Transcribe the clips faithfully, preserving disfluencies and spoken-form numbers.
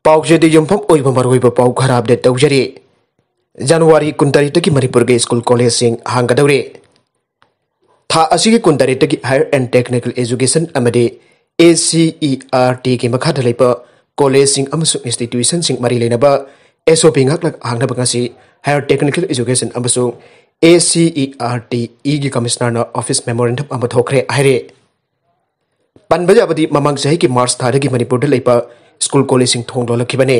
ꯄꯥꯎꯆꯦꯗ ꯌꯨꯝꯐꯝ ꯑꯣꯏꯕ ꯃꯔꯨꯑꯣꯏꯕ ꯄꯥꯎ ꯈꯔ ꯑꯞꯗꯦꯠ ꯇꯧꯖꯔꯤ꯫ ꯖꯅꯋꯥꯔꯤ ꯀꯨꯟꯇꯔꯦꯠꯇꯒꯤ ꯃꯅꯤꯄꯨꯔꯒꯤ ꯁ꯭ꯀꯨꯜ ꯀꯣꯂꯦꯖꯁꯤꯡ ꯍꯥꯡꯒꯗꯧꯔꯤ꯫ ꯊꯥ ꯑꯁꯤꯒꯤ ꯀꯨꯟꯇꯔꯦꯠꯇꯒꯤ Higher and Technical Education ꯑꯃꯗꯤ ACERT ꯒꯤ ꯃꯈꯥꯗ ꯂꯩꯕ ꯀꯣꯂꯦꯖꯁꯤꯡ ꯑꯃꯁꯨꯡ ꯏꯟꯁꯇꯤꯇ꯭ꯌꯨꯁꯟꯁꯤꯡ ꯃꯔꯤ ꯂꯩꯅꯕ SOP ꯉꯥꯛꯂꯛ ꯍꯥꯡꯅꯕ ꯉꯁꯤ Higher Technical Education ꯑꯃꯁꯨꯡ ACERT ꯒꯤ ꯀꯃꯤꯁꯅꯔꯅ ꯑꯣꯐꯤꯁ ꯃꯦꯃꯣꯔꯦꯟꯗꯝ ꯑꯃ ꯊꯣꯛꯈ꯭ꯔꯦ ꯍꯥꯏꯔꯦ꯫ ꯄꯟꯕ ꯌꯥꯕꯗꯤ ꯃꯃꯥꯡ ꯆꯍꯤꯒꯤ ꯃꯥꯔꯆ ꯊꯥꯗꯒꯤ ꯃꯅꯤꯄꯨꯔꯗ ꯂꯩꯕ ꯁ꯭ꯀꯨꯜ ꯀꯣꯂꯦꯖꯁꯤꯡ ꯊꯣꯡ ꯂꯣꯜꯂꯛꯈꯤꯕꯅꯤ꯫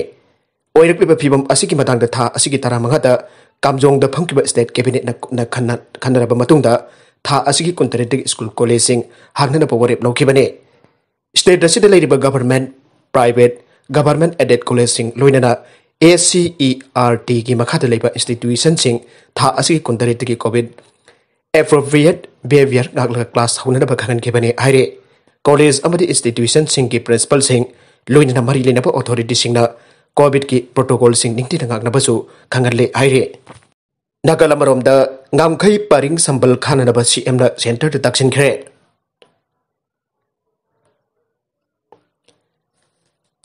ꯑꯣꯏꯔꯛꯂꯤꯕ ꯐꯤꯕꯝ ꯑꯁꯤꯒꯤ ꯃꯇꯥꯡꯗ ꯊꯥ ꯑꯁꯤꯒꯤ ꯇꯔꯥꯃꯉꯥꯗ ꯀꯥꯝꯖꯣꯡꯗ ꯐꯝꯈꯤꯕ ꯁ꯭ꯇꯦꯠ ꯀꯦꯕꯤꯅꯦꯠꯅ ꯀꯨꯞꯅ ꯈꯟꯅ-, ꯈꯟꯅꯔꯕ ꯃꯇꯨꯡꯗ ꯊꯥ ꯑꯁꯤꯒꯤ ꯀꯨꯟꯇꯔꯦꯠꯇꯒꯤ ꯁ꯭ꯀꯨꯜ ꯀꯣꯂꯦꯖꯁꯤꯡ ꯍꯥꯡꯅꯅꯕ ꯋꯥꯔꯦꯞ ꯂꯧꯈꯤꯕꯅꯤ꯫ ꯁ꯭ꯇꯦꯠ ꯑꯁꯤꯗ ꯂꯩꯔꯤꯕ ꯒꯚꯔꯟꯃꯦꯟꯠ, ꯄ꯭ꯔꯥꯏꯚꯦꯠ, ꯒꯚꯔꯟꯃꯦꯟꯠ ꯑꯦꯗꯦꯗ ꯀꯣꯂꯦꯖꯁꯤꯡ ꯂꯣꯏꯅꯅ ACERT ꯒꯤ ꯃꯈꯥꯗ ꯂꯩꯕ ꯏꯟꯁꯇꯤꯇ꯭ꯌꯨꯁꯟꯁꯤꯡ ꯊꯥ ꯑꯁꯤꯒꯤ ꯀꯨꯟꯇꯔꯦꯠꯇꯒꯤ COVID appropriate behavior ꯉꯥꯛꯂꯒ ꯀ꯭ꯂꯥꯁ ꯍꯧꯅꯅꯕ ꯈꯪꯍꯟꯈꯤꯕꯅꯤ ꯍꯥꯏꯔꯦ꯫ ꯀꯣꯂꯦꯖ ꯑꯃꯗꯤ ꯏꯟꯁꯇꯤꯇ꯭ꯌꯨꯁꯟꯁꯤꯡꯒꯤ ꯄ꯭ꯔꯤꯟꯁꯤꯄꯜꯁꯤꯡ ꯂꯣꯏꯅꯅ ꯃꯔꯤ ꯂꯩꯅꯕ ꯑꯣꯊꯣꯔꯤꯇꯤꯁꯤꯡꯅ COVID ꯀꯤ ꯄ꯭ꯔꯣꯇꯣꯀꯣꯜꯁꯤꯡ ꯅꯤꯡꯊꯤꯅ ꯉꯥꯛꯅꯕꯁꯨ ꯈꯪꯍꯜꯂꯦ ꯍꯥꯏꯔꯦ꯫ ꯅꯥꯀꯜ ꯑꯃꯔꯣꯝꯗ ꯉꯝꯈꯩ ꯄꯔꯤꯡ ꯁꯝꯕꯜ ꯈꯥꯅꯅꯕ CM ꯅ ꯁꯦꯟꯇꯔꯗ ꯇꯛꯁꯤꯟꯈ꯭ꯔꯦ꯫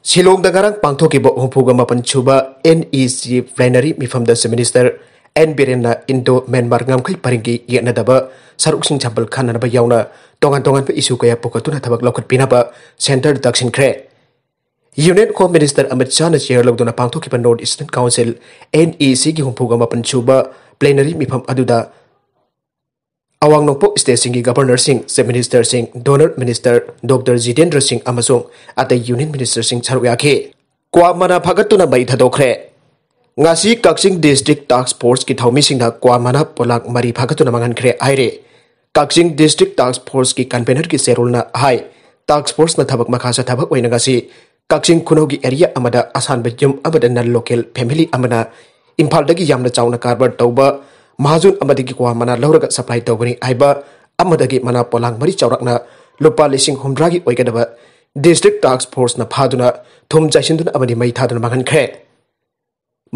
ꯁꯤꯂꯣꯡꯗ ꯉꯔꯥꯡ ꯄꯥꯡꯊꯣꯛꯈꯤꯕ ꯍꯨꯝꯐꯨꯒ ꯃꯥꯄꯟ ꯁꯨꯕ NEC plenary ꯃꯤꯐꯝꯗ Chief Minister N ꯕꯤꯔꯦꯟꯅ ꯏꯟꯗꯣ ꯃ꯭ꯌꯥꯟꯃꯥꯔ ꯉꯝꯈꯩ ꯄꯔꯤꯡꯒꯤ ꯌꯦꯠꯅꯗꯕ ꯁꯔꯨꯛꯁꯤꯡ ꯁꯝꯕꯜ ꯈꯥꯅꯅꯕ ꯌꯥꯎꯅ ꯇꯣꯉꯥꯟ ꯇꯣꯉꯥꯟꯕ issue ꯀꯌꯥ ꯄꯨꯈꯠꯇꯨꯅ ꯊꯕꯛ ꯂꯧꯈꯠꯄꯤꯅꯕ ꯁꯦꯟꯇꯔꯗ ꯇꯛꯁꯤꯟꯈ꯭ꯔꯦ꯫ Union Home Minister ꯑꯃꯤꯠ ꯁꯥꯍꯅ ꯆꯤꯌꯔ ꯂꯧꯗꯨꯅ ꯄꯥꯡꯊꯣꯛꯈꯤꯕ North Eastern Council, NEC ꯒꯤ ꯍꯨꯝꯐꯨꯒ ꯃꯥꯄꯟ ꯁꯨꯕ plenary ꯃꯤꯐꯝ ꯑꯗꯨꯗ ꯑꯋꯥꯡ ꯅꯣꯡꯄꯣꯛ ꯁ꯭ꯇꯦꯠꯁꯤꯡꯒꯤ ꯒꯚꯔꯅꯔꯁꯤꯡ, ꯆꯤꯐ ꯃꯤꯅꯤꯁꯇꯔꯁꯤꯡ, DoNER minister doctor Jitendra Singh ꯑꯃꯁꯨꯡ ꯑꯇꯩ ꯌꯨꯅꯤꯌꯟ ꯃꯤꯅꯤꯁꯇꯔꯁꯤꯡ ꯁꯔꯨꯛ ꯌꯥꯈꯤ꯫ ꯀ꯭ꯋꯥ ꯃꯅꯥ ꯐꯥꯒꯠꯇꯨꯅ ꯃꯩ ꯊꯥꯗꯣꯛꯈ꯭ꯔꯦ꯫ ꯉꯁꯤ ꯀꯛꯆꯤꯡ ꯗꯤꯁꯇ꯭ꯔꯤꯛ ꯇꯥꯛꯁ ꯐꯣꯔꯁꯀꯤ ꯊꯧꯃꯤꯁꯤꯡꯅ ꯀ꯭ꯋꯥ ꯃꯅꯥ ꯄꯣꯂꯥꯡ ꯃꯔꯤ ꯐꯥꯒꯠꯇꯨꯅ ꯃꯥꯡꯍꯟꯈ꯭ꯔꯦ ꯍꯥꯏꯔꯦ꯫ ꯀꯛꯆꯤꯡ ꯗꯤꯁꯇ꯭ꯔꯤꯛ ꯇꯥꯛꯁ ꯐꯣꯔꯁꯀꯤ ꯀꯟꯚꯦꯅꯔꯒꯤ ꯆꯦꯔꯣꯜꯅ ꯍꯥꯏ, ꯇꯥꯛꯁ ꯐꯣꯔꯁꯅ ꯊꯕꯛ ꯃꯈꯥ ꯆꯠꯊꯕ ꯑꯣꯏꯅ ꯉꯁꯤ ꯀꯛꯆꯤꯡ ꯈꯨꯅꯧꯒꯤ ꯑꯦꯔꯤꯌꯥ ꯑꯃꯗ ꯑꯁꯥꯟꯕ ꯌꯨꯝ ꯑꯃꯗ ꯅꯟ ꯂꯣꯀꯦꯜ ꯐꯦꯃꯤꯂꯤ ꯑꯃꯅ ꯏꯝꯐꯥꯜꯗꯒꯤ ꯌꯥꯝꯅ ꯆꯥꯎꯅ ꯀꯔꯕꯥꯔ ꯇꯧꯕ ꯃꯍꯥꯖꯣꯟ ꯑꯃꯗꯒꯤ ꯀ꯭ꯋꯥ ꯃꯅꯥ ꯂꯧꯔꯒ ꯁꯄ꯭ꯂꯥꯏ ꯇꯧꯕꯅꯤ ꯍꯥꯏꯕ ꯑꯃꯗꯒꯤ ꯃꯅꯥ ꯄꯣꯂꯥꯡ ꯃꯔꯤ ꯆꯥꯎꯔꯥꯛꯅ ꯂꯨꯄꯥ ꯂꯤꯁꯤꯡ ꯍꯨꯝꯗ꯭ꯔꯥꯒꯤ ꯑꯣꯏꯒꯗꯕ ꯗꯤꯁꯇ꯭ꯔꯤꯛ ꯇꯥꯛꯁ ꯐꯣꯔꯁꯅ ꯐꯥꯗꯨꯅ ꯊꯨꯝ ꯆꯥꯏꯁꯤꯟꯗꯨꯅ ꯑꯃꯗꯤ ꯃꯩ ꯊꯥꯗꯨꯅ ꯃꯥꯡꯍꯟꯈ꯭ꯔꯦ꯫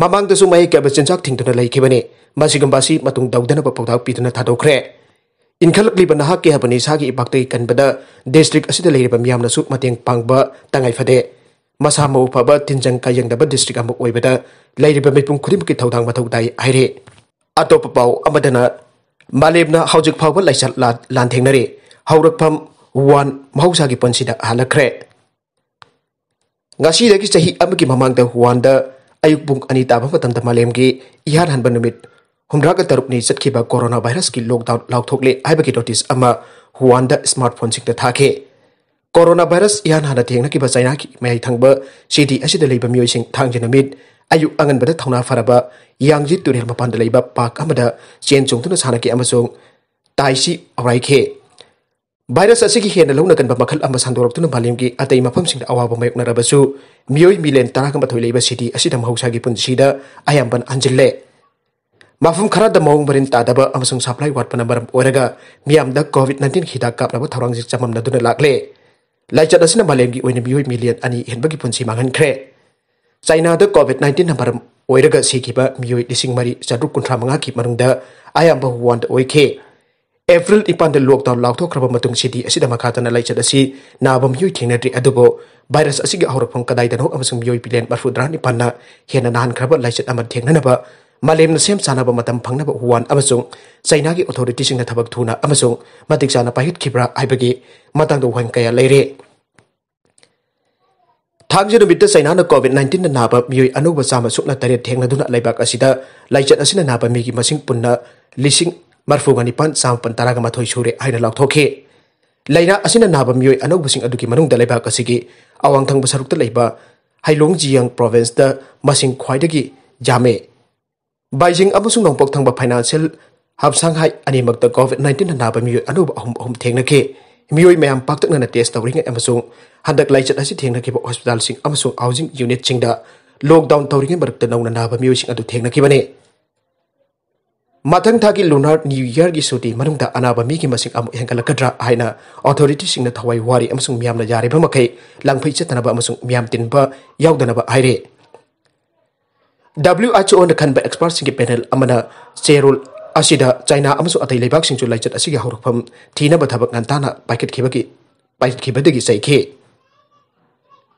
ꯃꯃꯥꯡꯗꯁꯨ ꯃꯍꯩ ꯀꯌꯥꯕ ꯆꯤꯟꯖꯥꯛ ꯊꯤꯡꯗꯨꯅ ꯂꯩꯈꯤꯕꯅꯤ꯫ ꯃꯁꯤꯒꯨꯝꯕ ꯑꯁꯤ ꯃꯇꯨꯡ ꯇꯧꯗꯅꯕ ꯄꯥꯎꯇꯥꯛ ꯄꯤꯗꯨꯅ ꯊꯥꯗꯣꯛꯈ꯭ꯔꯦ꯫ ꯏꯟꯈꯠꯂꯛꯂꯤꯕ ꯅꯍꯥ ꯀꯌꯥꯕ ꯅꯤꯁꯥꯒꯤ ꯏꯄꯥꯛꯇꯒꯤ ꯀꯟꯕꯗ ꯗꯤꯁꯇ꯭ꯔꯤꯛ ꯑꯁꯤꯗ ꯂꯩꯔꯤꯕ ꯃꯤꯌꯥꯝꯅꯁꯨ ꯃꯇꯦꯡ ꯄꯥꯡꯕ ꯇꯉꯥꯏ ꯐꯗꯦ꯫ ꯃꯁꯥ ꯃꯎ ꯐꯕ, ꯇꯤꯟꯖꯪ ꯀꯥꯏꯖꯪꯗꯕ district ꯑꯃ ꯑꯣꯏꯕꯗ ꯂꯩꯔꯤꯕ ꯃꯤꯄꯨꯝ ꯈꯨꯗꯤꯡꯃꯛꯀꯤ ꯊꯧꯗꯥꯡ ꯃꯊꯧ ꯇꯥꯏ ꯍꯥꯏꯔꯤ꯫ ꯑꯇꯣꯞꯄ ꯄꯥꯎ ꯑꯃꯗꯅ, ꯃꯥꯂꯦꯝꯅ ꯍꯧꯖꯤꯛ ꯐꯥꯎꯕ ꯂꯥꯏꯆꯠ ꯂꯥ-, ꯂꯥꯟꯊꯦꯡꯅꯔꯤ꯫ ꯍꯧꯔꯛꯐꯝ ꯋꯨꯍꯥꯟ ꯃꯍꯧꯁꯥꯒꯤ ꯄꯨꯟꯁꯤꯗ ꯍꯜꯂꯛꯈ꯭ꯔꯦ꯫ ꯉꯁꯤꯗꯒꯤ ꯆꯍꯤ ꯑꯃꯒꯤ ꯃꯃꯥꯡꯗ ꯋꯨꯍꯥꯟꯗ ꯑꯌꯨꯛ ꯄꯨꯡ ꯑꯅꯤ ꯇꯥꯕ ꯃꯇꯝꯗ ꯃꯥꯂꯦꯝꯒꯤ ꯏꯍꯥꯟ ꯍꯥꯟꯕ ꯅꯨꯃꯤꯠ ꯍꯨꯝꯗ꯭ꯔꯥꯒ ꯇꯔꯨꯛꯅꯤ ꯆꯠꯈꯤꯕ corona virusꯀꯤ lockdown ꯂꯥꯎꯊꯣꯛꯂꯦ ꯍꯥꯏꯕꯒꯤ notice ꯑꯃ ꯋꯨꯍꯥꯟꯗ smartphoneꯁꯤꯡꯗ ꯊꯥꯈꯤ꯫ Corona virus ꯏꯍꯥꯟ ꯍꯥꯟꯅ ꯊꯦꯡꯅꯈꯤꯕ ꯆꯥꯏꯅꯥꯒꯤ ꯃꯌꯥꯏ ꯊꯪꯕ city ꯑꯁꯤꯗ ꯂꯩꯕ ꯃꯤꯑꯣꯏꯁꯤꯡ ꯊꯥꯡꯖ ꯅꯨꯃꯤꯠ ꯑꯌꯨꯛ ꯑꯉꯟꯕꯗ ꯊꯧꯅꯥ ꯐꯔꯕ ꯌꯥꯡꯖꯤ ꯇꯨꯔꯦꯜ ꯃꯄꯥꯟꯗ ꯂꯩꯕ park ꯑꯃꯗ ꯆꯦꯟ ꯆꯣꯡꯗꯨꯅ ꯁꯥꯟꯅꯈꯤ ꯑꯃꯁꯨꯡ ꯇꯥꯏꯁꯤ ꯑꯧꯔꯥꯏꯈꯤ꯫ Virus ꯑꯁꯤꯒꯤ ꯍꯦꯟꯅ ꯂꯧꯅ ꯀꯟꯕ ꯃꯈꯜ ꯑꯃ ꯁꯟꯗꯣꯔꯛꯇꯨꯅ ꯃꯥꯂꯦꯝꯒꯤ ꯑꯇꯩ ꯃꯐꯝꯁꯤꯡꯗ ꯑꯋꯥꯕ ꯃꯥꯌꯣꯛꯅꯔꯕꯁꯨ, ꯃꯤꯑꯣꯏ million ꯇꯔꯥꯒ ꯃꯥꯊꯣꯏ ꯂꯩꯕ city ꯑꯁꯤꯗ ꯃꯍꯧꯁꯥꯒꯤ ꯄꯨꯟꯁꯤꯗ ꯑꯌꯥꯝꯕꯅ ꯍꯟꯖꯤꯜꯂꯦ꯫ ꯃꯐꯝ ꯈꯔꯗ ꯃꯑꯣꯡ ꯃꯔꯤꯟ ꯇꯥꯗꯕ ꯑꯃꯁꯨꯡ supply ꯋꯥꯠꯄꯅ ꯃꯔꯝ ꯑꯣꯏꯔꯒ ꯃꯤꯌꯥꯝꯗ COVID nineteen ꯍꯤꯗꯥꯛ ꯀꯥꯞꯅꯕ ꯊꯧꯔꯥꯡꯁꯤꯡ ꯆꯃꯝꯅꯗꯨꯅ ꯂꯥꯛꯂꯦ꯫ ꯂꯥꯏꯆꯠ ꯑꯁꯤꯅ ꯃꯥꯂꯦꯝꯒꯤ ꯑꯣꯏꯅ ꯃꯤꯑꯣꯏ million ꯑꯅꯤ ꯍꯦꯟꯕꯒꯤ ꯄꯨꯟꯁꯤ ꯃꯥꯡꯍꯟꯈ꯭ꯔꯦ꯫ ꯆꯥꯏꯅꯥꯗ COVID nineteenꯅ ꯃꯔꯝ ꯑꯣꯏꯔꯒ ꯁꯤꯈꯤꯕ ꯃꯤꯑꯣꯏ ꯂꯤꯁꯤꯡ ꯃꯔꯤ ꯆꯥꯇ꯭ꯔꯨꯛ ꯀꯨꯟꯊ꯭ꯔꯥ ꯃꯉꯥꯒꯤ ꯃꯅꯨꯡꯗ ꯑꯌꯥꯝꯕ ꯋꯨꯍꯥꯟꯗ ꯑꯣꯏꯈꯤ꯫ ꯑꯦꯄ꯭ꯔꯤꯜ ꯅꯤꯄꯥꯟꯗ lockdown ꯂꯥꯎꯊꯣꯛꯈ꯭ꯔꯕ ꯃꯇꯨꯡ city ꯑꯁꯤꯗ ꯃꯈꯥ ꯇꯥꯅ ꯂꯥꯏꯆꯠ ꯑꯁꯤ ꯅꯥꯕ ꯃꯤꯑꯣꯏ ꯊꯦꯡꯅꯗ꯭ꯔꯤ, ꯑꯗꯨꯕꯨ virus ꯑꯁꯤꯒꯤ ꯍꯧꯔꯛꯐꯝ ꯀꯗꯥꯏꯗꯅꯣ ꯑꯃꯁꯨꯡ ꯃꯤꯑꯣꯏ million ꯃꯔꯤꯐꯨꯇꯔꯥ ꯅꯤꯄꯥꯟꯅ ꯍꯦꯟꯅ ꯅꯥꯍꯟꯈ꯭ꯔꯕ ꯂꯥꯏꯆꯠ ꯑꯃ ꯊꯦꯡꯅꯅꯕ ꯃꯥꯂꯦꯝꯅ ꯁꯦꯝ ꯁꯥꯅꯕ ꯃꯇꯝ ꯐꯪꯅꯕ ꯋꯨꯍꯥꯟ ꯑꯃꯁꯨꯡ ꯆꯥꯏꯅꯥꯒꯤ authorityꯁꯤꯡꯅ ꯊꯕꯛ ꯊꯨꯅ ꯑꯃꯁꯨꯡ ꯃꯇꯤꯛ ꯆꯥꯅ ꯄꯥꯏꯈꯠꯈꯤꯕ꯭ꯔꯥ ꯍꯥꯏꯕꯒꯤ ꯃꯇꯥꯡꯗ ꯋꯥꯍꯪ ꯀꯌꯥ ꯂꯩꯔꯤ꯫ ꯊꯥꯡꯖ ꯅꯨꯃꯤꯠꯇ ꯆꯥꯏꯅꯥꯅ COVID nineteenꯅ ꯅꯥꯕ ꯃꯤꯑꯣꯏ ꯑꯅꯧꯕ ꯆꯥꯝꯃ ꯁꯨꯞꯅ ꯇꯔꯦꯠ ꯊꯦꯡꯅꯗꯨꯅ ꯂꯩꯕꯥꯛ ꯑꯁꯤꯗ ꯂꯥꯏꯆꯠ ꯑꯁꯤꯅ ꯅꯥꯕ ꯃꯤꯒꯤ ꯃꯁꯤꯡ ꯄꯨꯟꯅ ꯂꯤꯁꯤꯡ ꯃꯔꯤꯐꯨꯒ ꯅꯤꯄꯥꯟ ꯆꯥꯃꯥꯄꯟ ꯇꯔꯥꯒ ꯃꯥꯊꯣꯏ ꯁꯨꯔꯦ ꯍꯥꯏꯅ ꯂꯥꯎꯊꯣꯛꯈꯤ꯫ ꯂꯥꯏꯅꯥ ꯑꯁꯤꯅ ꯅꯥꯕ ꯃꯤꯑꯣꯏ ꯑꯅꯧꯕꯁꯤꯡ ꯑꯗꯨꯒꯤ ꯃꯅꯨꯡꯗ ꯂꯩꯕꯥꯛ ꯑꯁꯤꯒꯤ ꯑꯋꯥꯡ ꯊꯪꯕ ꯁꯔꯨꯛꯇ ꯂꯩꯕ ꯍꯩꯂꯣꯡ ꯖꯤꯌꯥꯡ provinceꯇ ꯃꯁꯤꯡ ꯈ꯭ꯋꯥꯏꯗꯒꯤ ꯌꯥꯝꯃꯤ꯫ ꯕꯥꯏꯖꯤꯡ ꯑꯃꯁꯨꯡ ꯅꯣꯡꯄꯣꯛ ꯊꯪꯕ financial hub ꯁꯪꯍꯥꯏ ꯑꯅꯤꯃꯛꯇ COVID nineteenꯅ ꯅꯥꯕ ꯃꯤꯑꯣꯏ ꯑꯅꯧꯕ ꯑꯍꯨꯝ ꯑꯍꯨꯝ ꯊꯦꯡꯅꯈꯤ꯫ ꯃꯤꯑꯣꯏ ꯃꯌꯥꯝ ꯄꯥꯛꯇꯛꯅꯅ test ꯇꯧꯔꯤꯉꯩ ꯑꯃꯁꯨꯡ ꯍꯟꯗꯛ ꯂꯥꯏꯆꯠ ꯑꯁꯤ ꯊꯦꯡꯅꯈꯤꯕ hospitalꯁꯤꯡ ꯑꯃꯁꯨꯡ housing unitꯁꯤꯡꯗ lockdown ꯇꯧꯔꯤꯉꯩ ꯃꯔꯛꯇ ꯅꯧꯅ ꯅꯥꯕ ꯃꯤꯑꯣꯏꯁꯤꯡ ꯑꯗꯨ ꯊꯦꯡꯅꯈꯤꯕꯅꯤ꯫ ꯃꯊꯪ ꯊꯥꯒꯤ Lunar New Yearꯒꯤ ꯁꯨꯇꯤ ꯃꯅꯨꯡꯗ ꯑꯅꯥꯕ ꯃꯤꯒꯤ ꯃꯁꯤꯡ ꯑꯃꯨꯛ ꯍꯦꯟꯒꯠꯂꯛꯀꯗ꯭ꯔꯥ ꯍꯥꯏꯅ authorityꯁꯤꯡꯅ ꯊꯋꯥꯏ ꯋꯥꯔꯤ ꯑꯃꯁꯨꯡ ꯃꯤꯌꯥꯝꯅ ꯌꯥꯔꯤꯕ ꯃꯈꯩ ꯂꯥꯡꯐꯩ ꯆꯠꯇꯅꯕ ꯑꯃꯁꯨꯡ ꯃꯤꯌꯥꯝ ꯇꯤꯟꯕ ꯌꯥꯎꯗꯅꯕ ꯍꯥꯏꯔꯤ꯫ WHOꯅ ꯈꯟꯕ expertꯁꯤꯡꯒꯤ panel ꯑꯃꯅ ꯆꯦꯔꯣꯜ ꯑꯁꯤꯗ ꯆꯥꯏꯅꯥ ꯑꯃꯁꯨꯡ ꯑꯇꯩ ꯂꯩꯕꯥꯛꯁꯤꯡꯁꯨ ꯂꯥꯏꯆꯠ ꯑꯁꯤꯒꯤ ꯍꯧꯔꯛꯐꯝ ꯊꯤꯅꯕ ꯊꯕꯛ ꯉꯟꯇꯥꯅ ꯄꯥꯏꯈꯠꯈꯤꯕꯒꯤ, ꯄꯥꯏꯈꯠꯈꯤꯕꯗꯒꯤ ꯆꯩꯈꯤ꯫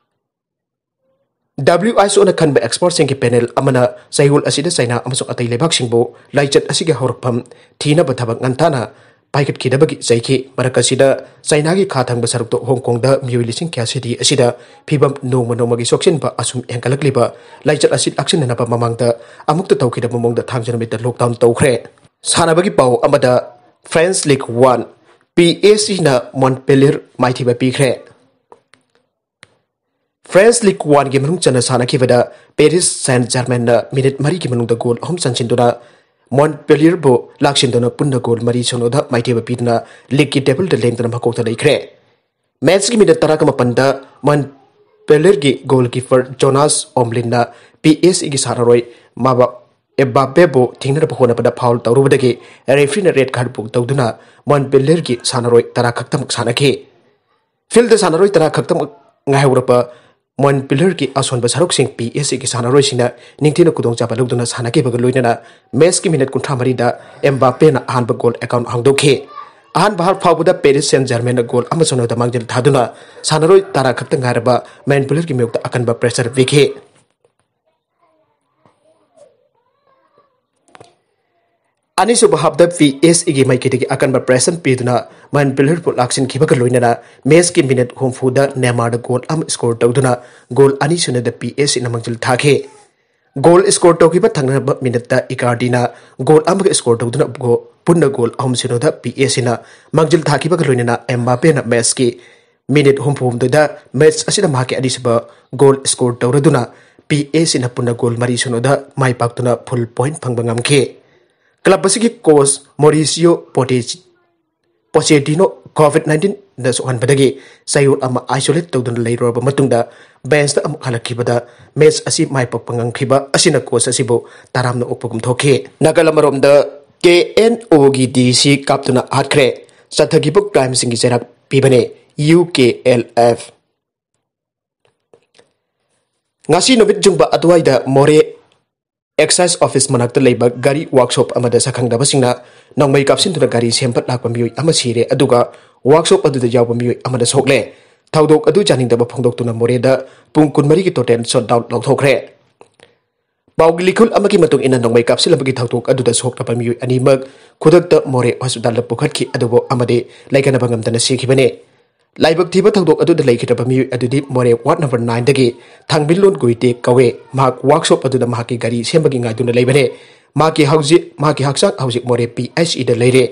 W H O ꯅ ꯈꯟꯕ expertꯁꯤꯡꯒꯤ panel ꯑꯃꯅ ꯆꯌꯣꯜ ꯑꯁꯤꯗ ꯆꯥꯏꯅꯥ ꯑꯃꯁꯨꯡ ꯑꯇꯩ ꯂꯩꯕꯥꯛꯁꯤꯡꯕꯨ ꯂꯥꯏꯆꯠ ꯑꯁꯤꯒꯤ ꯍꯧꯔꯛꯐꯝ ꯊꯤꯅꯕ ꯊꯕꯛ ꯉꯟꯊꯥꯅ ꯄꯥꯏꯈꯠꯈꯤꯗꯕꯒꯤ ꯆꯩꯈꯤ꯫ ꯃꯔꯛ ꯑꯁꯤꯗ ꯆꯥꯏꯅꯥꯒꯤ ꯈꯥ ꯊꯪꯕ ꯁꯔꯨꯛꯇ ꯍꯣꯡ ꯀꯣꯡꯗ ꯃꯤꯑꯣꯏ ꯂꯤꯁꯤꯡ ꯀꯌꯥ ꯁꯤꯔꯤ ꯑꯁꯤꯗ ꯐꯤꯕꯝ ꯅꯣꯡꯃ ꯅꯣꯡꯃꯒꯤ ꯁꯣꯛꯆꯤꯟꯕ ꯑꯁꯨꯝ ꯍꯦꯟꯒꯠꯂꯛꯂꯤꯕ ꯂꯥꯏꯆꯠ ꯑꯁꯤ ꯂꯥꯛꯁꯤꯟꯅꯅꯕ ꯃꯃꯥꯡꯗ ꯑꯃꯨꯛꯇ ꯇꯧꯈꯤꯗꯕ ꯃꯑꯣꯡꯗ ꯊꯥꯡꯖ ꯅꯨꯃꯤꯠꯇ lockdown ꯇꯧꯈ꯭ꯔꯦ꯫ ꯁꯥꯟꯅꯕꯒꯤ ꯄꯥꯎ ꯑꯃꯗ, France Ligue One, P S G ꯅ Montpellier ꯃꯥꯏꯊꯤꯕ ꯄꯤꯈ꯭ꯔꯦ꯫ France Ligue One ꯒꯤ ꯃꯅꯨꯡ ꯆꯟꯅ ꯁꯥꯟꯅꯈꯤꯕꯗ Paris Saint-Germain ꯅ ꯃꯤꯅꯤꯠ ꯃꯔꯤꯒꯤ ꯃꯅꯨꯡꯗ ꯒꯣꯜ ꯑꯍꯨꯝ ꯆꯟꯁꯤꯟꯗꯨꯅ Montpellier ꯕꯨ ꯂꯥꯛꯁꯤꯟꯗꯨꯅ ꯄꯨꯟꯅ ꯒꯣꯜ ꯃꯔꯤ ꯁꯨꯅꯣꯗ ꯃꯥꯏꯊꯤꯕ ꯄꯤꯗꯨꯅ league ꯀꯤ table ꯗ ꯂꯦꯡꯗꯅ ꯃꯀꯣꯛꯇ ꯂꯩꯈ꯭ꯔꯦ꯫ Match ꯀꯤ ꯃꯤꯅꯤꯠ ꯇꯔꯥꯒ ꯃꯥꯄꯟꯗ Montpellier ꯒꯤ goalkeeper Jonas Omlin ꯅ P S G ꯒꯤ ꯁꯥꯟꯅꯔꯣꯏ ꯃꯥꯕ Mbappe ꯕꯨ ꯊꯤꯡꯅꯅꯕ ꯍꯣꯠꯅꯕꯗ foul ꯇꯧꯔꯨꯕꯗꯒꯤ referee ꯅ red card book ꯇꯧꯗꯨꯅ Montpellier ꯒꯤ ꯁꯥꯟꯅꯔꯣꯏ ꯇꯔꯥ ꯈꯛꯇꯃꯛ ꯁꯥꯟꯅꯈꯤ꯫ Field ꯗ ꯁꯥꯟꯅꯔꯣꯏ ꯇꯔꯥ ꯈꯛꯇꯃꯛ ꯉꯥꯏꯍꯧꯔꯕ Montpellier ꯒꯤ ꯑꯁꯣꯟꯕ ꯁꯔꯨꯛꯁꯤꯡ P S G ꯒꯤ ꯁꯥꯟꯅꯔꯣꯏꯁꯤꯡꯅ ꯅꯤꯡꯊꯤꯅ ꯈꯨꯗꯣꯡꯆꯥꯕ ꯂꯧꯗꯨꯅ ꯁꯥꯟꯅꯈꯤꯕꯒ ꯂꯣꯏꯅꯅ match ꯀꯤ ꯃꯤꯅꯤꯠ ꯀꯨꯟꯊ꯭ꯔꯥ ꯃꯔꯤꯗ Mbappe ꯅ ꯑꯍꯥꯟꯕ goal account ꯍꯥꯡꯗꯣꯛꯈꯤ꯫ ꯑꯍꯥꯟꯕ half ꯐꯥꯎꯕꯗ Paris Saint-Germain ꯅ goal ꯑꯃ ꯁꯨꯅꯣꯗ ꯃꯥꯡꯖꯤꯜ ꯊꯥꯗꯨꯅ ꯁꯥꯟꯅꯔꯣꯏ ꯇꯔꯥ ꯈꯛꯇ ꯉꯥꯏꯔꯕ Montpellier ꯒꯤ ꯃꯥꯌꯣꯛꯇ ꯑꯀꯟꯕ pressure ꯄꯤꯈꯤ꯫ ꯑꯅꯤꯁꯨꯕ half ꯗ P S G ꯒꯤ ꯃꯥꯏꯀꯩꯗꯒꯤ ꯑꯀꯟꯕ pressure ꯄꯤꯗꯨꯅ Montpellier ꯕꯨ ꯂꯥꯛꯁꯤꯟꯈꯤꯕꯒ ꯂꯣꯏꯅꯅ match ꯀꯤ ꯃꯤꯅꯤꯠ ꯍꯨꯝꯐꯨꯗ Neymar ꯗ goal ꯑꯃ score ꯇꯧꯗꯨꯅ goal ꯑꯅꯤ ꯁꯨꯅꯗ P S G ꯅ ꯃꯥꯡꯖꯤꯜ ꯊꯥꯈꯤ꯫ Goal score ꯇꯧꯈꯤꯕ ꯊꯪꯅꯕ ꯃꯤꯅꯤꯠꯇ Icardi ꯅ goal ꯑꯃꯒ score ꯇꯧꯗꯨꯅ ꯒꯣ-, ꯄꯨꯟꯅ goal ꯑꯍꯨꯝ ꯁꯨꯅꯗ P S G ꯅ ꯃꯥꯡꯖꯤꯜ ꯊꯥꯈꯤꯕꯒ ꯂꯣꯏꯅꯅ Mbappe ꯅ match ꯀꯤ ꯃꯤꯅꯤꯠ ꯍꯨꯝꯐꯨ ꯍꯨꯝꯗꯣꯏꯗ match ꯑꯁꯤꯗ ꯃꯍꯥꯛꯀꯤ ꯑꯅꯤꯁꯨꯕ goal score ꯇꯧꯔꯗꯨꯅ P S G ꯅ ꯄꯨꯟꯅ goal ꯃꯔꯤ ꯁꯨꯅꯗ ꯃꯥꯏ ꯄꯥꯛꯇꯨꯅ full point ꯐꯪꯕ ꯉꯝꯈꯤ꯫ Club ꯑꯁꯤꯒꯤ coach Mauricio Pochettino Pochettino COVID nineteen ꯗ ꯁꯣꯛꯍꯟꯕꯗꯒꯤ ꯆꯌꯣꯜ ꯑꯃ isolate ꯇꯧꯗꯨꯅ ꯂꯩꯔꯨꯔꯕ ꯃꯇꯨꯡꯗ bench ꯇ ꯑꯃꯨꯛ ꯍꯜꯂꯛꯈꯤꯕꯗ match ꯑꯁꯤ ꯃꯥꯏ ꯄꯥꯛꯄ ꯉꯝꯈꯤꯕ ꯑꯁꯤꯅ coach ꯑꯁꯤꯕꯨ ꯇꯔꯥꯝꯅ ꯑꯣꯛꯄꯒꯨꯝ ꯊꯣꯛꯈꯤ꯫ ꯅꯥꯒꯥꯂꯝ ꯑꯔꯣꯝꯗ K N O ꯒꯤ D C ꯀꯥꯞꯇꯨꯅ ꯍꯥꯠꯈ꯭ꯔꯦ꯫ ꯆꯠꯊꯈꯤꯕ crime ꯁꯤꯡꯒꯤ ꯆꯩꯔꯥꯛ ꯄꯤꯕꯅꯦ, U K L F꯫ ꯉꯁꯤ ꯅꯨꯃꯤꯠ ꯌꯨꯡꯕ ꯑꯗꯨꯋꯥꯏꯗ ꯃꯣꯔꯦ excise office ꯃꯅꯥꯛꯇ ꯂꯩꯕ ꯒꯥꯔꯤ workshop ꯑꯃꯗ ꯁꯛꯈꯪꯗꯕꯁꯤꯡꯅ ꯅꯣꯡꯃꯩ ꯀꯥꯞꯁꯤꯟꯗꯨꯅ ꯒꯥꯔꯤ ꯁꯦꯝꯕ ꯂꯥꯛꯄ ꯃꯤꯑꯣꯏ ꯑꯃ ꯁꯤꯔꯦ, ꯑꯗꯨꯒ workshop ꯑꯗꯨꯗ ꯌꯥꯎꯕ ꯃꯤꯑꯣꯏ ꯑꯃꯅ ꯁꯣꯛꯂꯦ꯫ ꯊꯧꯗꯣꯛ ꯑꯗꯨ ꯌꯥꯅꯤꯡꯗꯕ ꯐꯣꯡꯗꯣꯛꯇꯨꯅ ꯃꯣꯔꯦꯗ ꯄꯨꯡ ꯀꯨꯟꯃꯔꯤꯒꯤ total shutdown ꯂꯥꯎꯊꯣꯛꯈ꯭ꯔꯦ꯫ ꯄꯥꯎꯒꯤ ꯂꯤꯈꯨꯜ ꯑꯃꯒꯤ ꯃꯇꯨꯡ ꯏꯟꯅ, ꯅꯣꯡꯃꯩ ꯀꯥꯞꯁꯤꯜꯂꯝꯕꯒꯤ ꯊꯧꯗꯣꯛ ꯑꯗꯨꯗ ꯁꯣꯛꯂꯕ ꯃꯤꯑꯣꯏ ꯑꯅꯤꯃꯛ ꯈꯨꯗꯛꯇ ꯃꯣꯔꯦ ꯍꯣꯁꯄꯤꯇꯥꯜꯗ ꯄꯨꯈꯠꯈꯤ, ꯑꯗꯨꯕꯨ ꯑꯃꯗꯤ ꯂꯩꯈꯠꯅꯕ ꯉꯝꯗꯅ ꯁꯤꯈꯤꯕꯅꯤ꯫ ꯂꯥꯏꯕꯛ ꯊꯤꯕ ꯊꯧꯗꯣꯛ ꯑꯗꯨꯗ ꯂꯩꯈꯤꯗ꯭ꯔꯕ ꯃꯤꯑꯣꯏ ꯑꯗꯨꯗꯤ ꯃꯣꯔꯦ ward number nine ꯗꯒꯤ ꯊꯥꯡꯕꯤꯂꯣꯟ ꯒꯨꯏꯇꯦ ꯀꯧꯏ꯫ ꯃꯍꯥꯛ workshop ꯑꯗꯨꯗ ꯃꯍꯥꯛꯀꯤ ꯒꯥꯔꯤ ꯁꯦꯝꯕꯒꯤ ꯉꯥꯏꯗꯨꯅ ꯂꯩꯕꯅꯤ꯫ ꯃꯍꯥꯛꯀꯤ ꯍꯧꯖꯤꯛ, ꯃꯍꯥꯛꯀꯤ ꯍꯛꯆꯥꯡ ꯍꯧꯖꯤꯛ ꯃꯣꯔꯦ P H C ꯗ ꯂꯩꯔꯦ꯫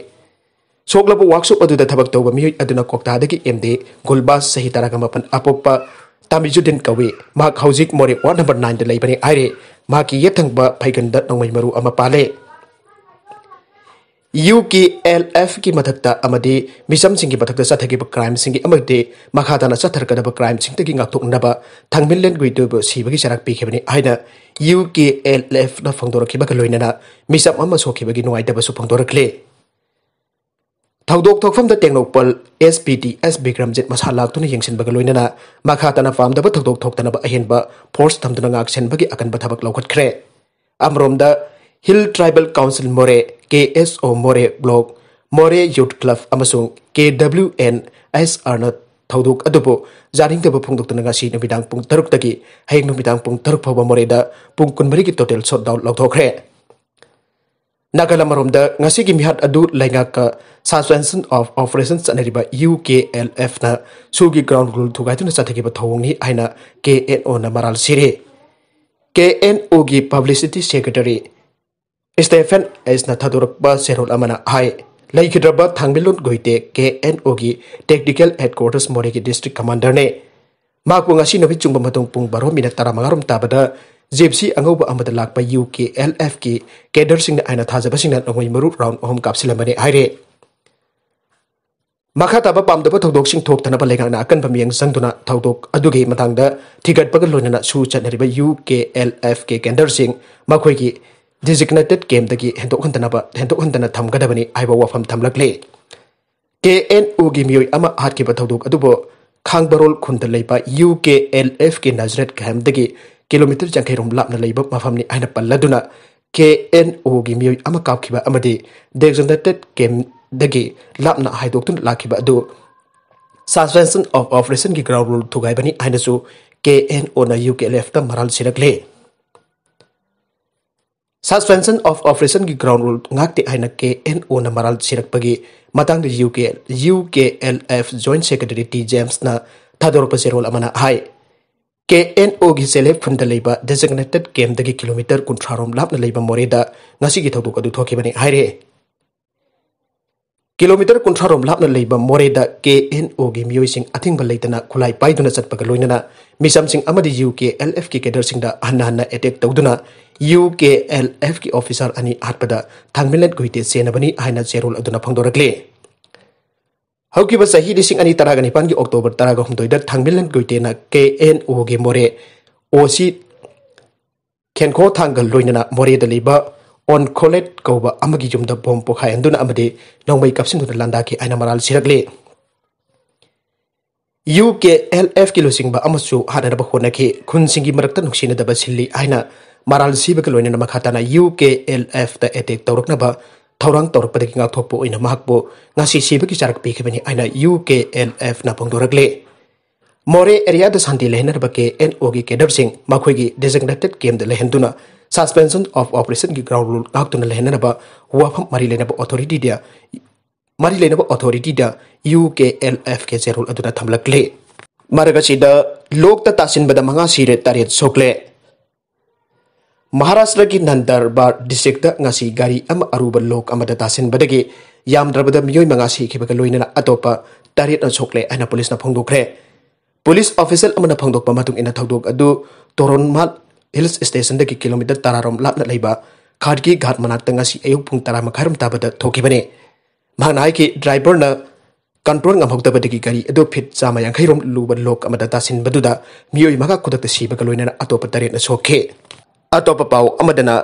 ꯁꯣꯛꯂꯕ workshop ꯑꯗꯨꯗ ꯊꯕꯛ ꯇꯧꯕ ꯃꯤꯑꯣꯏ ꯑꯗꯨꯅ ꯀꯣꯛꯇꯥꯗꯒꯤ M D ꯒꯨꯜꯕꯥꯖ, ꯆꯍꯤ ꯇꯔꯥꯃꯥꯄꯟ, ꯑꯄꯣꯛꯄ ꯇꯥꯃꯤꯖꯨꯗꯤꯟ ꯀꯧꯏ꯫ ꯃꯍꯥꯛ ꯍꯧꯖꯤꯛ ꯃꯣꯔꯦ ward number nine ꯗ ꯂꯩꯕꯅꯤ ꯍꯥꯏꯔꯦ꯫ ꯃꯍꯥꯛꯀꯤ ꯌꯦꯠ ꯊꯪꯕ ꯐꯩꯒꯟꯗ ꯅꯣꯡꯃꯩ ꯃꯔꯨ ꯑꯃ ꯄꯥꯜꯂꯦ꯫ U K L F ꯀꯤ ꯃꯊꯛꯇ ꯑꯃꯗꯤ ꯃꯤꯆꯝꯁꯤꯡꯒꯤ ꯃꯊꯛꯇ ꯆꯠꯊꯈꯤꯕ crimeꯁꯤꯡꯒꯤ ꯑꯃꯗꯤ ꯃꯈꯥ ꯇꯥꯅ ꯆꯠꯊꯔꯛꯀꯗꯕ crimeꯁꯤꯡꯗꯒꯤ ꯉꯥꯛꯊꯣꯛꯅꯕ ꯊꯥꯡꯃꯤꯟꯂꯦꯟ ꯒꯨꯏꯇꯦꯕꯨ ꯁꯤꯕꯒꯤ ꯆꯩꯔꯥꯛ ꯄꯤꯈꯤꯕꯅꯤ ꯍꯥꯏꯅ U K L F ꯅ ꯐꯣꯡꯗꯣꯔꯛꯈꯤꯕꯒ ꯂꯣꯏꯅꯅ ꯃꯤꯆꯝ ꯑꯃ ꯁꯣꯛꯈꯤꯕꯒꯤ ꯅꯨꯡꯉꯥꯏꯇꯕꯁꯨ ꯐꯣꯡꯗꯣꯔꯛꯂꯤ꯫ ꯊꯧꯗꯣꯛ ꯊꯣꯛꯐꯝꯗ Tengnoupal S P D S Bikramjit ꯃꯁꯥ ꯂꯥꯛꯇꯨꯅ ꯌꯦꯡꯁꯤꯟꯕꯒ ꯂꯣꯏꯅꯅ ꯃꯈꯥ ꯇꯥꯅ ꯄꯥꯝꯗꯕ ꯊꯧꯗꯣꯛ ꯊꯣꯛꯇꯅꯕ ꯑꯍꯦꯟꯕ force ꯊꯝꯗꯨꯅ ꯉꯥꯛ ꯁꯦꯟꯕꯒꯤ ꯑꯀꯟꯕ ꯊꯕꯛ ꯂꯧꯈꯠꯈ꯭ꯔꯦ꯫ ꯑꯃꯔꯣꯝꯗ, Hill Tribal Council ꯃꯣꯔꯦ, K S O ꯃꯣꯔꯦ Block, ꯃꯣꯔꯦ Youth Club ꯑꯃꯁꯨꯡ K W N S R ꯅ ꯊꯧꯗꯣꯛ ꯑꯗꯨꯕꯨ ꯌꯥꯅꯤꯡꯗꯕ ꯐꯣꯡꯗꯣꯛꯇꯨꯅ ꯉꯁꯤ ꯅꯨꯃꯤꯗꯥꯡ ꯄꯨꯡ ꯇꯔꯨꯛꯇꯒꯤ ꯍꯌꯦꯡ ꯅꯨꯃꯤꯗꯥꯡ ꯄꯨꯡ ꯇꯔꯨꯛ ꯐꯥꯎꯕ ꯃꯣꯔꯦꯗ ꯄꯨꯡ ꯀꯨꯟꯃꯔꯤꯒꯤ total shutdown ꯂꯥꯎꯊꯣꯛꯈ꯭ꯔꯦ꯫ ꯅꯥꯒꯥꯂꯦꯟ ꯑꯃꯔꯣꯝꯗ, ꯉꯁꯤꯒꯤ ꯃꯤꯍꯥꯠ ꯑꯗꯨ ꯂꯩꯉꯥꯛꯀ Suspension of Operation ꯆꯠꯅꯔꯤꯕ U K L F ꯅ ꯁꯨꯒꯤ ground rule ꯊꯨꯒꯥꯏꯗꯨꯅ ꯆꯠꯊꯈꯤꯕ ꯊꯧꯑꯣꯡꯅꯤ ꯍꯥꯏꯅ K N O ꯅ ꯃꯔꯥꯜ ꯁꯤꯔꯦ꯫ K N O ꯒꯤ Publicity Secretary Stephen H ꯅ ꯊꯥꯗꯣꯔꯛꯄ ꯆꯦꯔꯣꯜ ꯑꯃꯅ ꯍꯥꯏ, ꯂꯩꯈꯤꯗ꯭ꯔꯕ ꯊꯥꯡꯃꯤꯂꯣꯟ ꯒꯨꯏꯇꯦ K N O ꯒꯤ Tactical Headquarters ꯃꯣꯔꯦꯒꯤ District Commander ꯅꯦ꯫ ꯃꯍꯥꯛꯄꯨ ꯉꯁꯤ ꯅꯨꯃꯤꯠ ꯆꯨꯡꯕ ꯃꯇꯨꯡ ꯄꯨꯡ ꯕꯥꯔꯣ minute ꯇꯔꯥꯃꯉꯥ ꯔꯣꯝ ꯇꯥꯕꯗ Gypsy ꯑꯉꯧꯕ ꯑꯃꯗ ꯂꯥꯛꯄ U K L F ꯀꯤ cadre ꯁꯤꯡꯅ ꯑꯩꯅ ꯊꯥꯖꯕꯁꯤꯡꯅ ꯅꯣꯡꯃꯩ ꯃꯔꯨ round ꯑꯍꯨꯝ ꯀꯥꯞꯁꯤꯜꯂꯝꯕꯅꯤ ꯍꯥꯏꯔꯦ꯫ ꯃꯈꯥ ꯇꯥꯕ ꯄꯥꯝꯗꯕ ꯊꯧꯗꯣꯛꯁꯤꯡ ꯊꯣꯛꯇꯅꯕ ꯂꯩꯉꯥꯛꯅ ꯑꯀꯟꯕ ꯃꯤꯠꯌꯦꯡ ꯆꯪꯗꯨꯅ ꯊꯧꯗꯣꯛ ꯑꯗꯨꯒꯤ ꯃꯇꯥꯡꯗ ꯊꯤꯒꯠꯄꯒ ꯂꯣꯏꯅꯅ ꯁꯨ ꯆꯠꯅꯔꯤꯕ U K L F ꯀꯤ cadre ꯁꯤꯡ ꯃꯈꯣꯏꯒꯤ designated camp ꯇꯒꯤ ꯍꯦꯟꯗꯣꯛ ꯍꯟꯗꯅꯕ, ꯍꯦꯟꯗꯣꯛ ꯍꯟꯗꯅ ꯊꯝꯒꯗꯕꯅꯤ ꯍꯥꯏꯕ ꯋꯥꯐꯝ ꯊꯝꯂꯛꯂꯤ꯫ K N O ꯒꯤ ꯃꯤꯑꯣꯏ ꯑꯃ ꯍꯥꯠꯈꯤꯕ ꯊꯧꯗꯣꯛ ꯑꯗꯨꯕꯨ ꯈꯥꯡꯕꯔꯣꯜ ꯈꯨꯟꯗ ꯂꯩꯕ U K L F ꯀꯤ Nazareth camp ꯇꯒꯤ kilometre ꯌꯥꯡꯈꯩ ꯔꯣꯝ ꯂꯥꯞꯅ ꯂꯩꯕ ꯃꯐꯝꯅꯤ ꯍꯥꯏꯅ ꯄꯜꯂꯗꯨꯅ, K N O ꯒꯤ ꯃꯤꯑꯣꯏ ꯑꯃ ꯀꯥꯞꯈꯤꯕ ꯑꯃꯗꯤ designated camp ꯗꯒꯤ ꯂꯥꯞꯅ ꯍꯥꯏꯗꯣꯛꯇꯨꯅ ꯂꯥꯛꯈꯤꯕ ꯑꯗꯨ Suspension of Operationꯒꯤ ground rule ꯊꯨꯒꯥꯏꯕꯅꯤ ꯍꯥꯏꯅꯁꯨ K N O U K L F ꯃꯔꯥꯜ ꯁꯤꯔꯛꯂꯦ꯫ Suspension of Operationꯒꯤ ground rule ꯉꯥꯛꯇꯦ ꯍꯥꯏꯅ ꯀꯦ ꯑꯦꯟ ꯑꯣꯅ ꯃꯔꯥꯜ ꯁꯤꯔꯛꯄꯒꯤ ꯃꯇꯥꯡꯗ U K, U K L F Joint Secretary T ꯖꯦꯝꯁꯅ ꯊꯥꯗꯣꯔꯛꯄ ꯆꯦꯔꯣꯜ ꯑꯃꯅ ꯍꯥꯏ, ꯀꯦ ꯑꯦꯟ ꯑꯣꯒꯤ ꯁꯦꯜꯐ ꯍꯦꯜꯞ ꯐ꯭ꯔꯟꯗ ꯂꯩꯕ designated campꯗꯒꯤ ꯀꯤꯂꯣꯃꯤꯇꯔ ꯀꯨꯟꯊ꯭ꯔꯥ ꯔꯣꯝ ꯂꯥꯞꯅ ꯂꯩꯕ ꯃꯣꯔꯦꯗ ꯉꯁꯤꯒꯤ ꯊꯧꯗꯣꯛ ꯑꯗꯨ ꯊꯣꯛꯈꯤꯕꯅꯤ ꯍꯥꯏꯔꯦ꯫ ꯀꯤꯂꯣꯃꯤꯇꯔ ꯀꯨꯟꯊ꯭ꯔꯥ ꯔꯣꯝ ꯂꯥꯞꯅ ꯂꯩꯕ ꯃꯣꯔꯦꯗ ꯀꯦ ꯑꯦꯟ ꯑꯣꯒꯤ ꯃꯤꯑꯣꯏꯁꯤꯡ ꯑꯊꯤꯡꯕ ꯂꯩꯇꯅ ꯈꯨꯠꯂꯥꯏ ꯄꯥꯏꯗꯨꯅ ꯆꯠꯄꯒ ꯂꯣꯏꯅꯅ ꯃꯤꯆꯝꯁꯤꯡ ꯑꯃꯗꯤ ꯌꯨ ꯀꯦ ꯑꯦꯜ ꯑꯦꯐꯀꯤ cadreꯁꯤꯡꯗ ꯍꯟꯅ ꯍꯟꯅ attack ꯇꯧꯗꯨꯅ ꯌꯨ ꯀꯦ ꯑꯦꯜ ꯑꯦꯐꯀꯤ officer ꯑꯅꯤ ꯍꯥꯠꯄꯗ ꯊꯥꯡꯃꯤꯂꯟ ꯒꯨꯏꯇꯦ ꯆꯦꯟꯅꯕꯅꯤ ꯍꯥꯏꯅ ꯆꯦꯔꯣꯜ ꯑꯗꯨꯅ ꯐꯣꯡꯗꯣꯔꯛꯂꯤ꯫ ꯍꯧꯈꯤꯕ ꯆꯍꯤ ꯂꯤꯁꯤꯡ ꯑꯅꯤ ꯇꯔꯥꯒ ꯅꯤꯄꯥꯟꯒꯤ October ꯇꯔꯥꯒ ꯍꯨꯝꯗꯣꯏꯗ ꯊꯥꯡꯃꯤꯂꯟ ꯒꯨꯏꯇꯦꯅ ꯀꯦ ꯑꯦꯟ ꯑꯣꯒꯤ ꯃꯣꯔꯦ ꯑꯣ ꯁꯤ ꯈꯦꯟꯈꯣ ꯊꯥꯡꯒ ꯂꯣꯏꯅꯅ ꯃꯣꯔꯦꯗ ꯂꯩꯕ ꯑꯣꯟꯈꯣꯂꯦꯠ ꯀꯧꯕ ꯑꯃꯒꯤ ꯌꯨꯝꯗ ꯕꯣꯝ ꯄꯣꯈꯥꯏꯍꯟꯗꯨꯅ ꯑꯃꯗꯤ ꯅꯣꯡꯃꯩ ꯀꯥꯞꯁꯤꯟꯗꯨꯅ ꯂꯥꯟꯗꯥꯈꯤ ꯍꯥꯏꯅ ꯃꯔꯥꯜ ꯁꯤꯔꯛꯂꯤ꯫ ꯌꯨ ꯀꯦ ꯑꯦꯜ ꯑꯦꯐꯀꯤ ꯂꯨꯆꯤꯡꯕ ꯑꯃꯁꯨ ꯍꯥꯠꯅꯅꯕ ꯍꯣꯠꯅꯈꯤ꯫ ꯈꯨꯟꯁꯤꯡꯒꯤ ꯃꯔꯛꯇ ꯅꯨꯡꯁꯤꯅꯗꯕ ꯁꯤꯜꯂꯤ ꯍꯥꯏꯅ ꯃꯔꯥꯜ ꯁꯤꯕꯒ ꯂꯣꯏꯅꯅ ꯃꯈꯥ ꯇꯥꯅ ꯌꯨ ꯀꯦ ꯑꯦꯜ ꯑꯦꯐꯇ attack ꯇꯧꯔꯛꯅꯕ ꯊꯧꯔꯥꯡ ꯇꯧꯔꯛꯄꯗꯒꯤ ꯉꯥꯛꯊꯣꯛꯄ ꯑꯣꯏꯅ ꯃꯍꯥꯛꯄꯨ ꯉꯁꯤ ꯁꯤꯕꯒꯤ ꯆꯥꯔꯛ ꯄꯤꯈꯤꯕꯅꯤ ꯍꯥꯏꯅ ꯌꯨ ꯀꯦ ꯑꯦꯜ ꯑꯦꯐꯅ ꯐꯣꯡꯗꯣꯔꯛꯂꯤ꯫ ꯃꯣꯔꯦ areaꯗ ꯁꯥꯟꯇꯤ ꯂꯩꯍꯟꯅꯕ ꯀꯦ ꯑꯦꯟ ꯑꯣꯒꯤ cadreꯁꯤꯡ ꯃꯈꯣꯏꯒꯤ designated campꯗ ꯂꯩꯍꯟꯗꯨꯅ Suspension of Operationꯒꯤ ground rule ꯉꯥꯛꯇꯨꯅ ꯂꯩꯍꯟꯅꯅꯕ ꯋꯥꯐꯝ ꯃꯔꯤ ꯂꯩꯅꯕ authorityꯗ, ꯃꯔꯤ ꯂꯩꯅꯕ authorityꯗ ꯌꯨ ꯀꯦ ꯑꯦꯜ ꯑꯦꯐꯀꯤ ꯆꯦꯔꯣꯜ ꯑꯗꯨꯅ ꯊꯝꯂꯛꯂꯤ꯫ ꯃꯔꯛ ꯑꯁꯤꯗ ꯂꯣꯛꯇ ꯇꯥꯁꯤꯟꯕꯗ ꯃꯉꯥ ꯁꯤꯔꯦ, ꯇꯔꯦꯠ ꯁꯣꯛꯂꯦ꯫ ꯃꯍꯥꯔꯥꯁꯇ꯭ꯔꯒꯤ ꯅꯟꯗꯔꯕꯥꯔ districtꯇ ꯉꯁꯤ ꯒꯥꯔꯤ ꯑꯃ ꯑꯔꯨꯕ ꯂꯣꯛ ꯑꯃꯗ ꯇꯥꯁꯤꯟꯕꯗꯒꯤ ꯌꯥꯝꯗ꯭ꯔꯕꯗ ꯃꯤꯑꯣꯏ ꯃꯉꯥ ꯁꯤꯈꯤꯕꯒ ꯂꯣꯏꯅꯅ ꯑꯇꯣꯞꯄ ꯇꯔꯦꯠꯅ ꯁꯣꯛꯂꯦ ꯍꯥꯏꯅ ꯄꯨꯂꯤꯁꯅ ꯐꯣꯡꯗꯣꯛꯈ꯭ꯔꯦ꯫ ꯄꯨꯂꯤꯁ official ꯑꯃꯅ ꯐꯣꯡꯗꯣꯛꯄ ꯃꯇꯨꯡ ꯏꯟꯅ ꯊꯧꯗꯣꯛ ꯑꯗꯨ ꯇꯣꯔꯣꯟꯃꯥꯜ Hill Stationꯗꯒꯤ ꯀꯤꯂꯣꯃꯤꯇꯔ ꯇꯔꯥ ꯔꯣꯝ ꯂꯥꯞꯅ ꯂꯩꯕ ꯈꯥꯔꯒꯤ ꯘꯥꯠ ꯃꯅꯥꯛꯇ ꯉꯁꯤ ꯑꯌꯨꯛ ꯄꯨꯡ ꯇꯔꯥ ꯃꯈꯥꯏ ꯔꯣꯝ ꯇꯥꯕꯗ ꯊꯣꯛꯈꯤꯕꯅꯤ꯫ ꯃꯍꯥꯛꯅ ꯍꯥꯏꯈꯤ, driverꯅ control ꯉꯝꯍꯧꯗꯕꯗꯒꯤ ꯒꯥꯔꯤ ꯑꯗꯨ feet ꯆꯥꯝꯃ ꯌꯥꯡꯈꯩ ꯔꯣꯝ ꯂꯨꯕ ꯂꯣꯛ ꯑꯃꯗ ꯇꯥꯁꯤꯟꯕꯗꯨꯗ ꯃꯤꯑꯣꯏ ꯃꯉꯥ ꯈꯨꯗꯛꯇ ꯁꯤꯕꯒ ꯂꯣꯏꯅꯅ ꯑꯇꯣꯞꯄ ꯇꯔꯦꯠꯅ ꯁꯣꯛꯈꯤ꯫ ꯑꯇꯣꯞꯄ ꯄꯥꯎ ꯑꯃꯗꯅ,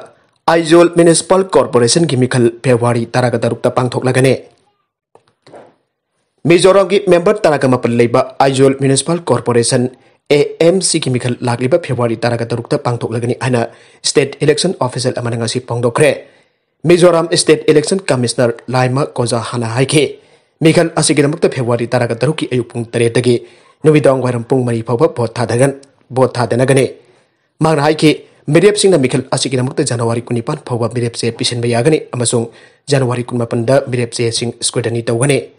ꯑꯥꯏꯖꯣꯜ Municipal Corporationꯒꯤ ꯃꯤꯈꯜ February ꯇꯔꯥꯒ ꯇꯔꯨꯛꯇ ꯄꯥꯡꯊꯣꯛꯂꯒꯅꯤ꯫ ꯃꯤꯖꯣꯔꯥꯝꯒꯤ member ꯇꯔꯥꯒ ꯃꯥꯄꯟ ꯂꯩꯕ Aizawl Municipal Corporation, A M ꯁꯤꯒꯤ ꯃꯤꯈꯜ ꯂꯥꯛꯂꯤꯕ February ꯇꯔꯥꯒ ꯇꯔꯨꯛꯇ ꯄꯥꯡꯊꯣꯛꯂꯒꯅꯤ ꯍꯥꯏꯅ state election official ꯑꯃꯅ ꯉꯁꯤ ꯐꯣꯡꯗꯣꯛꯈ꯭ꯔꯦ꯫ ꯃꯤꯖꯣꯔꯥꯝ State Election Commissioner ꯂꯥꯏꯃ ꯀꯣꯖꯥꯍꯥꯅ ꯍꯥꯏꯈꯤ, ꯃꯤꯈꯜ ꯑꯁꯤꯒꯤꯗꯃꯛꯇ ꯐꯦꯕ꯭ꯔꯨꯋꯥꯔꯤ ꯇꯔꯥꯒ ꯇꯔꯨꯛꯀꯤ ꯑꯌꯨꯛ ꯄꯨꯡ ꯇꯔꯦꯠꯇꯒꯤ ꯅꯨꯃꯤꯗꯥꯡ ꯋꯥꯏꯔꯝ ꯄꯨꯡ ꯃꯔꯤ ꯐꯥꯎꯕ ꯚꯣꯠ ꯊꯥꯗꯒꯟ-, ꯚꯣꯠ ꯊꯥꯗꯅꯒꯅꯤ꯫ ꯃꯍꯥꯛꯅ ꯍꯥꯏꯈꯤ, ꯃꯤꯔꯦꯞꯁꯤꯡꯅ ꯃꯤꯈꯜ ꯑꯁꯤꯒꯤꯗꯃꯛꯇ ꯖꯅꯋꯥꯔꯤ ꯀꯨꯟꯅꯤꯄꯥꯟ ꯐꯥꯎꯕ ꯃꯤꯔꯦꯞ ꯆꯦ ꯄꯤꯁꯤꯟꯕ ꯌꯥꯒꯅꯤ ꯑꯃꯁꯨꯡ ꯖꯅꯋꯥꯔꯤ ꯀꯨꯟꯃꯥꯄꯟꯗ ꯃꯤꯔꯦꯞ ꯆꯦꯁꯤꯡ scrutiny ꯇꯧꯒꯅꯤ꯫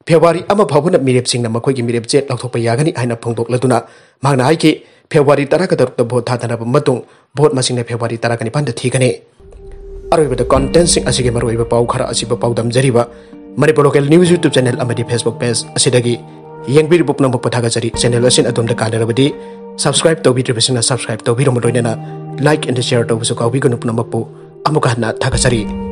ꯐꯦꯕ꯭ꯔꯨꯋꯥꯔꯤ ꯑꯃ ꯐꯥꯎꯕꯅ ꯃꯤꯔꯦꯞꯁꯤꯡꯅ ꯃꯈꯣꯏꯒꯤ ꯃꯤꯔꯦꯞ ꯆꯦ ꯂꯧꯊꯣꯛꯄ ꯌꯥꯒꯅꯤ ꯍꯥꯏꯅ ꯐꯣꯡꯗꯣꯛꯂꯗꯨꯅ, ꯃꯍꯥꯛꯅ ꯍꯥꯏꯈꯤ, ꯐꯦꯕ꯭ꯔꯨꯋꯥꯔꯤ ꯇꯔꯥꯒ ꯇꯔꯨꯛꯇ ꯚꯣꯠ ꯊꯥꯗꯅꯔꯕ ꯃꯇꯨꯡ ꯚꯣꯠ ꯃꯁꯤꯡꯅ ꯐꯦꯕ꯭ꯔꯨꯋꯥꯔꯤ ꯇꯔꯥꯒ ꯅꯤꯄꯥꯟꯗ ꯊꯤꯒꯅꯤ꯫ ꯑꯔꯣꯏꯕꯗ contentꯁꯤꯡ ꯑꯁꯤꯒꯤ ꯃꯔꯨꯑꯣꯏꯕ ꯄꯥꯎ ꯈꯔ ꯑꯁꯤꯕꯨ ꯄꯥꯎꯗꯝꯖꯔꯤꯕ Manipur Local News YouTube channel ꯑꯃꯗꯤ Facebook page ꯑꯁꯤꯗꯒꯤ ꯌꯦꯡꯕꯤꯔꯤꯕ ꯄꯨꯝꯅꯃꯛꯄꯨ ꯊꯥꯒꯠꯆꯔꯤ꯫ Channel ꯑꯁꯤꯅ ꯑꯗꯣꯝꯗ ꯀꯥꯟꯅꯔꯕꯗꯤ subscribe ꯇꯧꯕꯤꯗ꯭ꯔꯤꯕꯁꯤꯡꯅ subscribe ꯇꯧꯕꯤꯔꯝꯕ ꯂꯣꯏꯅꯅ like and share ꯇꯧꯕꯁꯨ ꯀꯥꯎꯕꯤꯒꯅꯨ꯫ ꯄꯨꯝꯅꯃꯛꯄꯨ ꯑꯃꯨꯛꯀ ꯍꯟꯅ ꯊꯥꯒꯠꯆꯔꯤ꯫